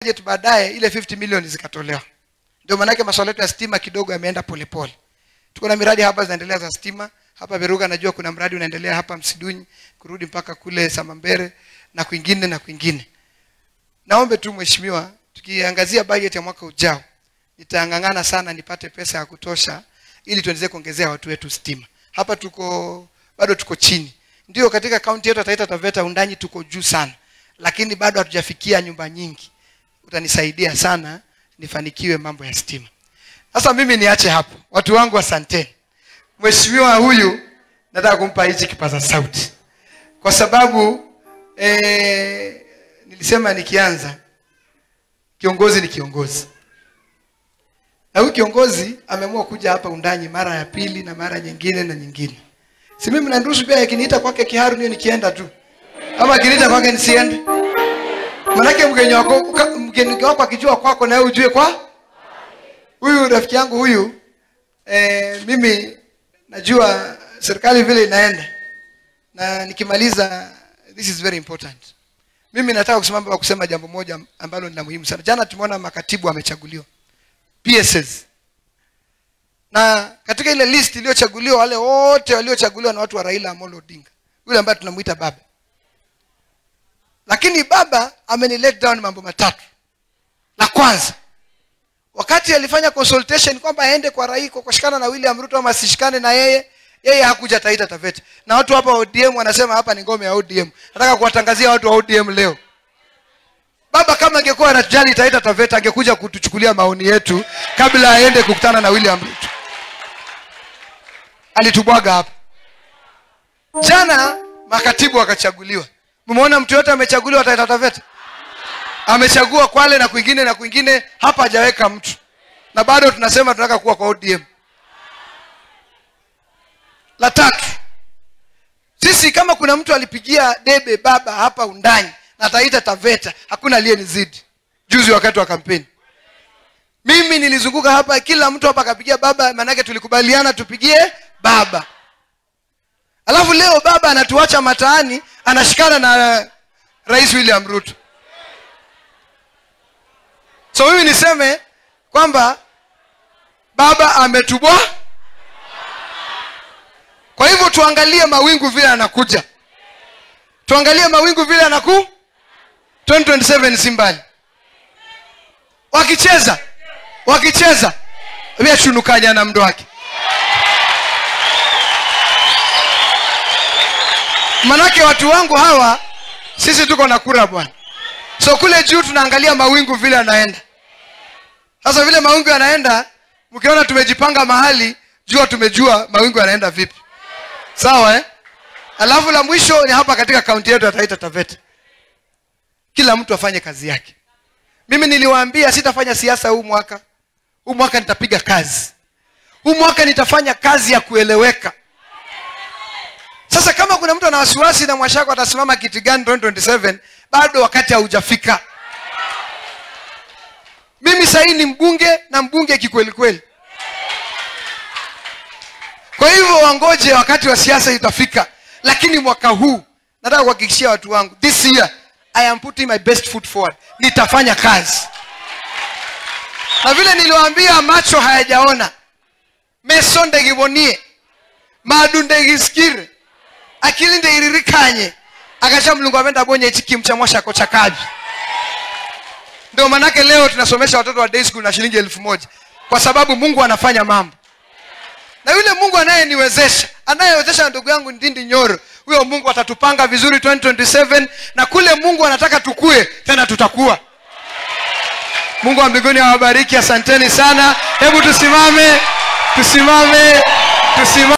budget baadaye ile 50 million zikatolewa. Ndio maana yake masuala yetu ya stima kidogo yameenda polepole. Tuko na miradi hapa zinaendelea za stima. Hapa Beruga najua kuna mradi unaendelea hapa Msidunyi, kurudi mpaka kule Samambere na kwingine na kwingine. Naombe tu mheshimiwa, tukiangazia budget ya mwaka ujao, nitangangana sana nipate pesa ya kutosha ili tuendelee kuongezea watu wetu stima. Hapa tuko bado tuko chini. Ndio katika kaunti yetu Taita Taveta Wundanyi tuko juu sana, lakini bado hatujafikia nyumba nyingi. Utanisaidia sana nifanikiwe mambo ya stima. Sasa mimi niache hapo. Watu wangu asanteni. Mheshimiwa huyu nataka kumpa hichi kipaza sauti. Kwa sababu nilisema nikianza, kiongozi ni kiongozi. Na huyu kiongozi ameamua kuja hapa Wundanyi mara ya pili na mara nyingine na nyingine. Si mimi mnaniruhusu pia akiniita kwake Kiharu niyo nikienda tu. Ama akiniita kwake nisiende. Manake mgeni wako akijua kwako na wewe ujue kwa huyu rafiki yangu huyu. Mimi najua serikali vile inaenda. Na nikimaliza, this is very important. Mimi nataka kusimama kwa kusema jambo moja ambalo ni la muhimu sana. Jana tumeona makatibu wamechaguliwa, PSS. Na katika ile list iliyochaguliwa, wale wote waliochaguliwa na watu wa Raila Amolo Odinga, yule ambaye tunamuita baba. Lakini baba ameni let down mambo matatu. La kwanza, wakati alifanya consultation kwamba aende kwa Raila kushikana na William Ruto ama asishikane na yeye, yeye hakuja Taita Taveta. Na watu hapa ODM wanasema hapa ni ngome ya ODM. Nataka kuwatangazia watu wa ODM leo. Baba kama angekuwa anatujali Taita Taveta angekuja kutuchukulia maoni yetu kabla aende kukutana na William Ruto. Alitubwaga hapa. Jana makatibu wakachaguliwa. Mmeona mtu yote amechaguliwa Taita Taveta? Amechagua Kwale na kwingine na kwingine, hapa hajaweka mtu. Na bado tunasema tunataka kuwa kwa ODM. La tatu, sisi kama kuna mtu alipigia debe baba hapa Wundanyi na Taita Taveta, hakuna aliyenizidi. Juzi wakati wa kampeni mimi nilizunguka hapa, kila mtu hapa akapigia baba, manake tulikubaliana tupigie baba. Alafu leo baba anatuacha mataani, anashikana na Rais William Ruto. So mimi niseme kwamba baba ametubwa. Kwa hivyo tuangalie mawingu vile anakuja. Tuangalie mawingu vile anaku 2027 si mbali. Wakicheza vyachunukanya na mdo wake. Manake watu wangu hawa, sisi tuko na kura bwana. So kule juu tunaangalia mawingu vile anaenda. Sasa vile mawingu yanaenda, mkiona tumejipanga mahali, jua tumejua mawingu yanaenda vipi. Sawa eh? Alafu la mwisho ni hapa katika kaunti yetu ya Taita Taveta. Kila mtu afanye kazi yake. Mimi niliwaambia sitafanya siasa huu mwaka. Huu mwaka nitapiga kazi. Huu mwaka nitafanya kazi ya kueleweka. Sasa kama kuna mtu ana wasiwasi na Mwashako atasimama kiti gani 2027, bado wakati haujafika. Mimi sasa ni mbunge na mbunge kikweli kweli. Kwa hivyo wangoje wakati wa siasa itafika. Lakini mwaka huu nataka kuhakikishia watu wangu, this year I am putting my best foot forward. Nitafanya kazi. Na vile niliwaambia, macho hayajaona, meso ndegibonie, madu ndegisikire, akili ndeiririkanye, akasha Mlungu amenda bonye hichi kimcha Mwashako cha kaji. Ndio manake leo tunasomesha watoto wa day school na shilingi 1000, kwa sababu Mungu anafanya mambo. Na yule Mungu anayeniwezesha, anayewezesha ndugu yangu Ndindi Nyoro, huyo Mungu atatupanga vizuri 2027, na kule Mungu anataka tukue, tena tutakuwa. Mungu wa mbinguni awabariki, asanteni sana. Hebu tusimame, tusimame, tusimame.